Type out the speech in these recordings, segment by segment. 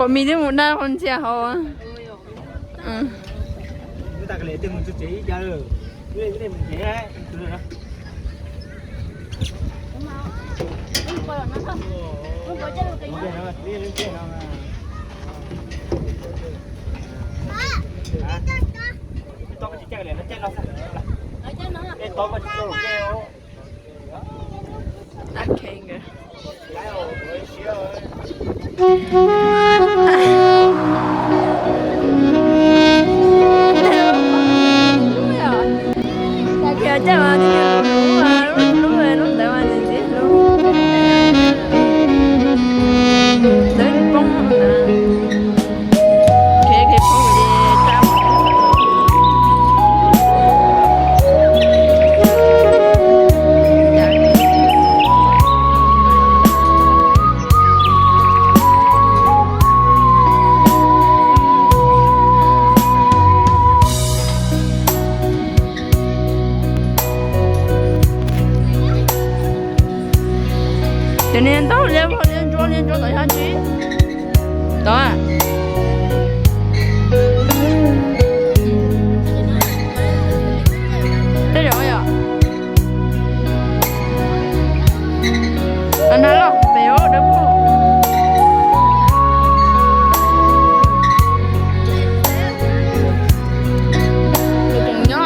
Me twb mus dab qhov ntxhia hauv. Cov niag ntaub liab vog liab ntsuab liab ntsuab tod yog tsi? Tod. Tej zaum yom. Nag loj pem dawb paug. Tus tseem nyob.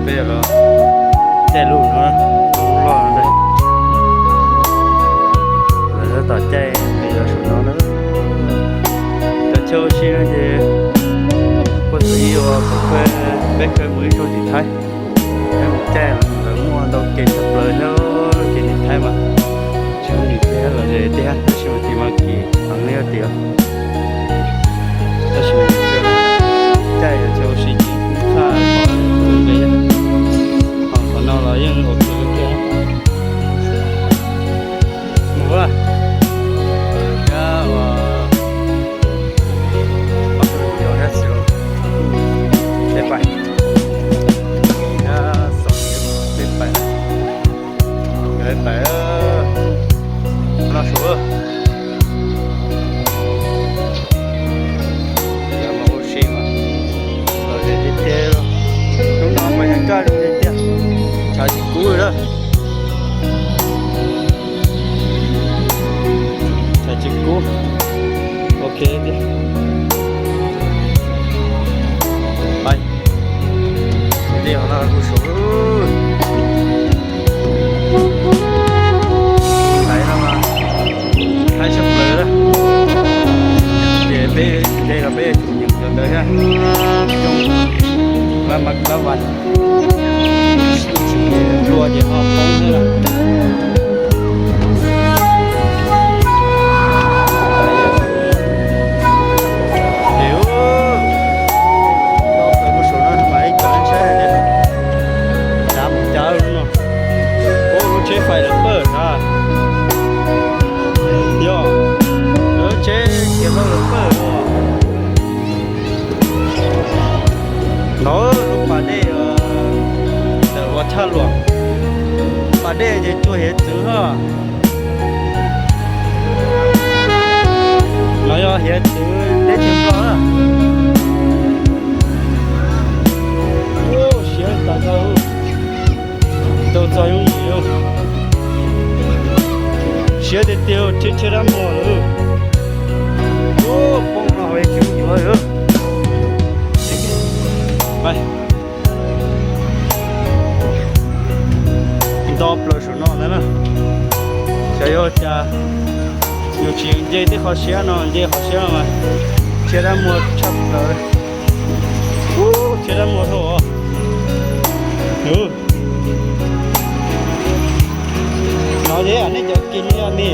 Peb los caij lub no, lub loj no, lawv tab tom caij pem los saum no na. Cov chaw ua si no ces kuj txwv ib uas peb khawv mus ib zaug tim Thaib. Peb mus caij lawv muaj ntau kev tshaj plaws thiab, kev tim Thaib mas tsis muaj nim tiag los ze tiag, tab sis mas tim mas kis heev li tiag. Tab sis mas caij yuav txhij ua si ces kuj txhaj tau tus npe, ho qhov no los yeej ua ke tiag. Mus a, peb pais, peb pais, peb pais no su. Ua si mas los ze tiag tiag, hnub no mas yeej kaj zoo li tiag, tshav tsis kub li lawm. Tshav tsis kub, ok tiag. Pais, dej hov no kuj sov. Tais no mas haib tshaj plaws lawm. Ces peb de los peb tsum nyeem cov ntawd thiab. Lab mas lab vas, lua ces ho poob thiab lawm. Ces ub, mus saum no mas ib co lab tsheb ces cav mus cav no, ub, lub tsheb fais lawv pawj na. Yog, lub tsheb kiag loj lawv pawj no. Ntawd lub pas dej ntawm ua thaj luam, pas dej ces cuag hiav txwv no. No yog hiav txwv teb chaws Nplog na. Ub, siab tas zog, tau txog yooj yim. Siab tiag tiag, rhiab rhiab dab muag lawm. Ub, poob no hauv tsis yuav lawm. Nto plaws saum no ntag na. Xyov yog cas yus tsis nce tej qhov siab no, nce qhov siab no mas rhiab dab muag tshaj plaws. Ub, rhiab dab muag dhau os. No ces nej cov kis ni,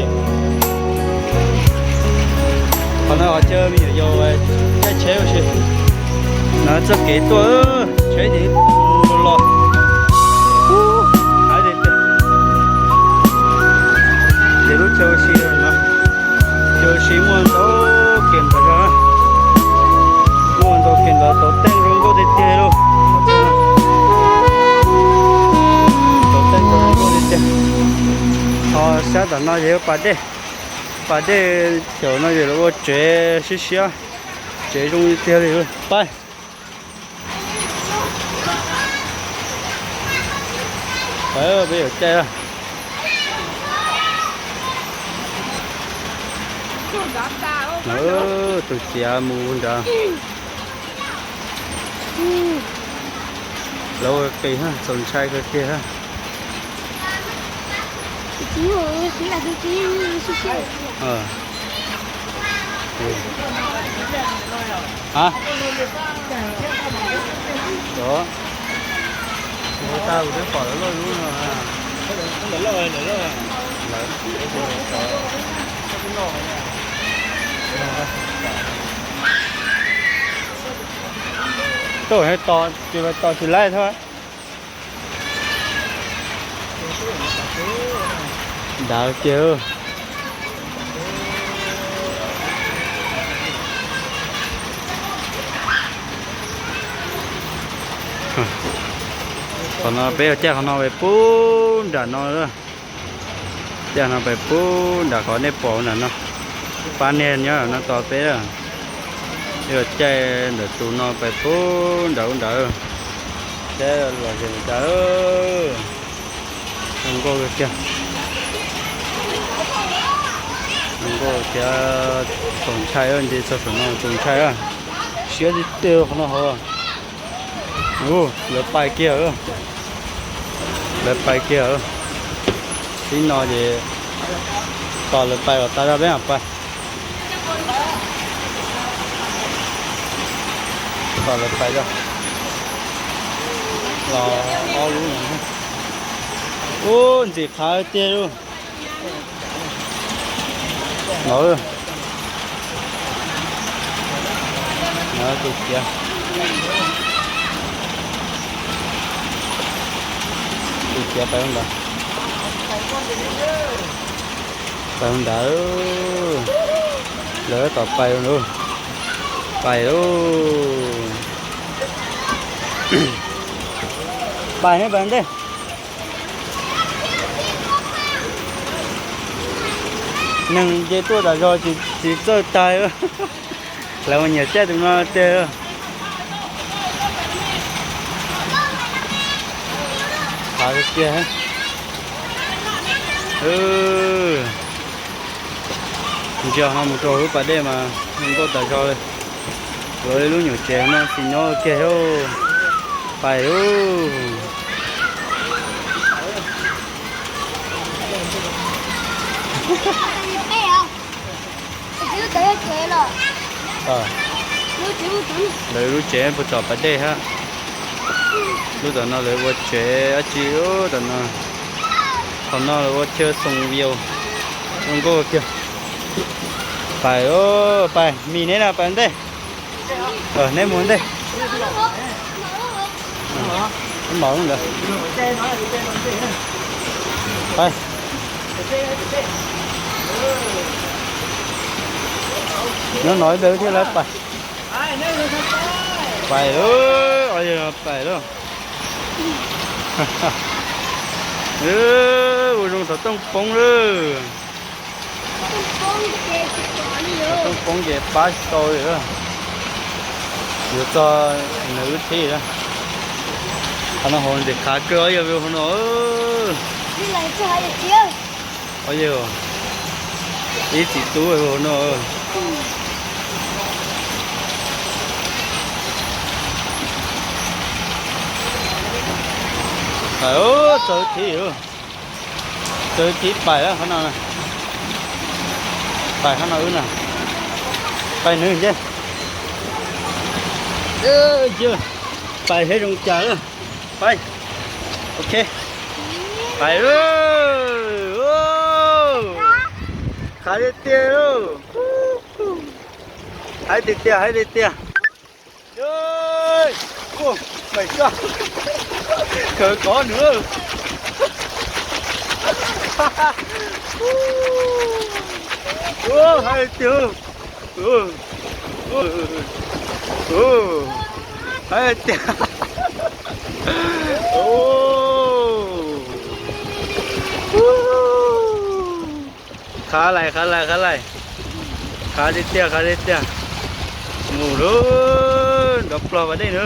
qhov no qhov chaw me nyuam yaus caij tsheb ua si. No txoj kev tuaj, tsheb ces los. Chaw ua si no, chaw ua si muaj ntau kev ntawd, muaj ntau kev ntawd, tau teej zoo nkauj tiag tiag lauj. Tau teej zoo nkauj tiag tiag. Ho sab tom no yog pas dej, pas dej xyaum no yog lawv ua tsev siab siab, tsev zoo tiag tiag li. Pais. Peb yuav caij. Tus txiav mus nrad. Lawv ua qis, txaus ntshai kawg kiag. Tuaj tos, tos tsis laib thiab. Dav kiag. Qhov no peb caij qhov no pem pub nram no. Caij no pem pub nram qhov nej pom nram no. Pab niag nyob no tos peb. Yuav caij ntawm tus no pem pub nram ub nrad. Saib los zoo cas. Zoo nkauj tiag. Zoo nkauj tiag, txaus ntshai, nce txog saum no txaus ntshai. Siab tiag tiag qhov no hov. Lawv pais kiag, lawv pais kiag. Tib no ces tos lawv pais kom tas zog peb mam pais. Tos lawv pais zog. Los ob lub no. Ub, ntxim qhav tiag lauj. No, no tus txiav, tus txiav pais ntawd. Pais ntawd. Lawv tab tom pais lauj. Pais lauj. Pais ne, pais ntej. Neeg nce tuaj tas zog tsis txawj taig. Lawv ua nyiam caij tus no tiag. Qhav tiag tiag. Ntsia no mus rau lub pas dej mas zoo nkauj tas zog li. Lawv lub nyuam tsev no tsis nyob kiag. Pais lauj. Lawv lub tsev puag tom pas dej hab. Lub tom no lawv ua tsev dab tsi lub tom no. Qhov no lawv ua chaw xoo vias. Zoo nkauj kiag. Pais, pais, mis neb no pais ntej. Neb mus ntej. Neb npaum ntawd. Pais. Nyob no ib pliag thiaj li pais. Pais lauj, pais lauj. Ua zoo thaum tooj poob lawm. Thaum tooj poob ces pab tsis tau li. Yuav txog nws wb thib lawm. Qhov no hauv ntxim qhav kawg, yog hauv no. Yog ib txiv tub hauv no. Txawv thib, txawv thib pais lawm qhov no. Pais qhov no wb na. Pais nws nce. Pais seb zoo cas lawm. Pais. Ok. Pais. Qhav tiag tiag. Haib tiag tiag, haib tiag tiag. Khaws kov nws. Hais tiag, hais tiag. Qhav lais, qhav lais, qhav lais. Qhav tiag tiag, qhav tiag tiag. Mus lawm, nrov plog pas dej na.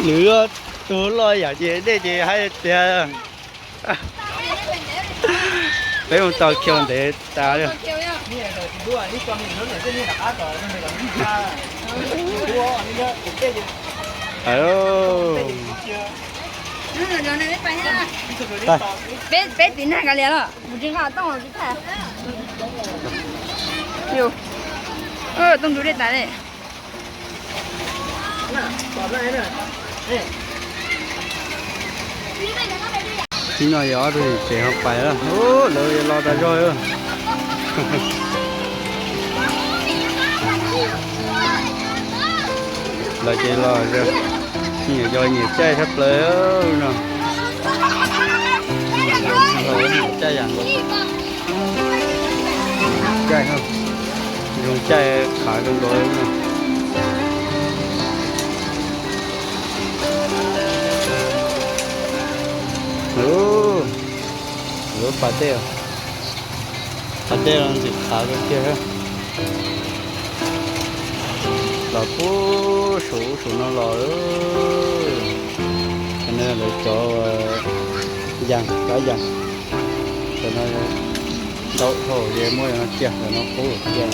Nws tus loj yam ces dej ces hais tiag. Peb mus tau kiag ntev tas li. Peb, peb tiv nag kav liam los mus tsis nqa tooj los tsis tag. Tooj ntug dej tas li. Tib no yog ob tug tsev ho pais lawm, lawv yuav los tas zog. Los ces los, nyiam yog nyiam caij tshaj plaws no. Nyiam caij yam nkaus, caij, zoo caij qhav zoo nkaus no. Lub pas dej, pas dej los ntxim qhav kawg kiag. Los puag saum, saum no los, no lawv cov yas, cov yas, cov no ntau dhau ces muab cov no cia, cov no qub cia.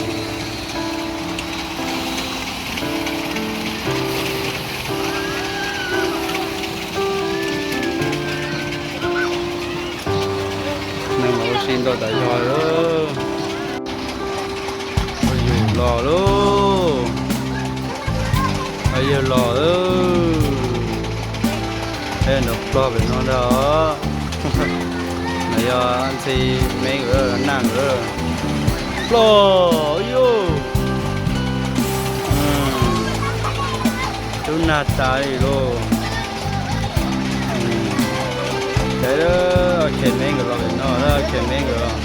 Neeg los ua si ntau tas zog. Yus los lauj, yus los lauj. Nrov plog pem no ntag. No yog ntxhi me nkawd naj nkawd. Plog yus. Tub nag tas li lauj. Ces khe me nkawd los pem no, khe me nkawd los.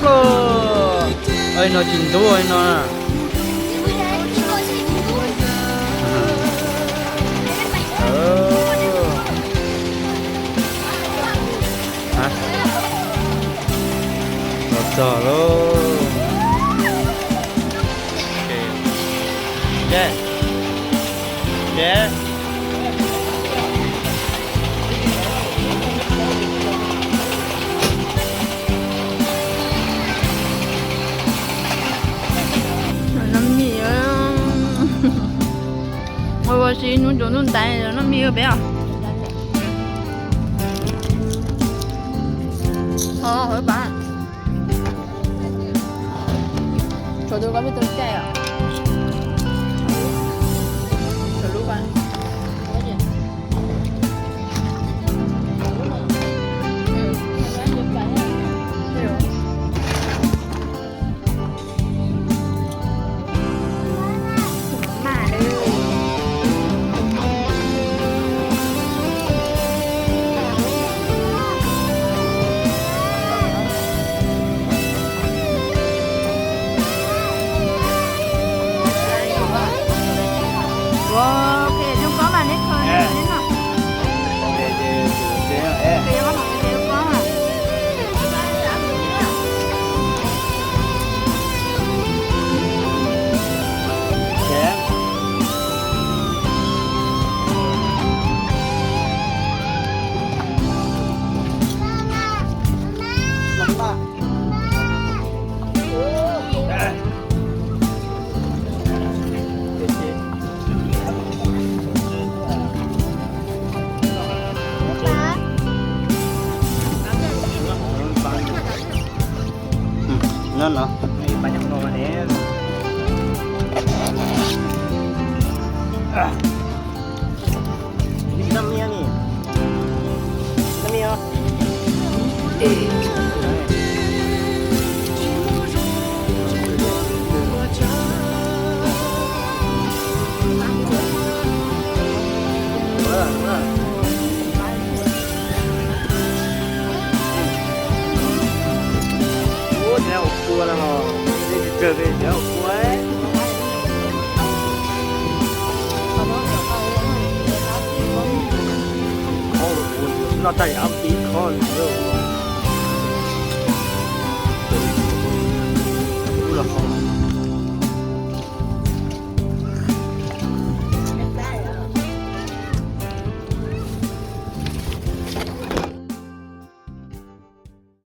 Plog. No tsis ntub no. Los txog lauj. Noj mis, ua ua si hnub tsaus ntuj ntais los noj mis peb os. Tshuav tus koj peb tus caij os. Tshuav lub koj. No no. Kawg li, noj tag yam ob peb khob li.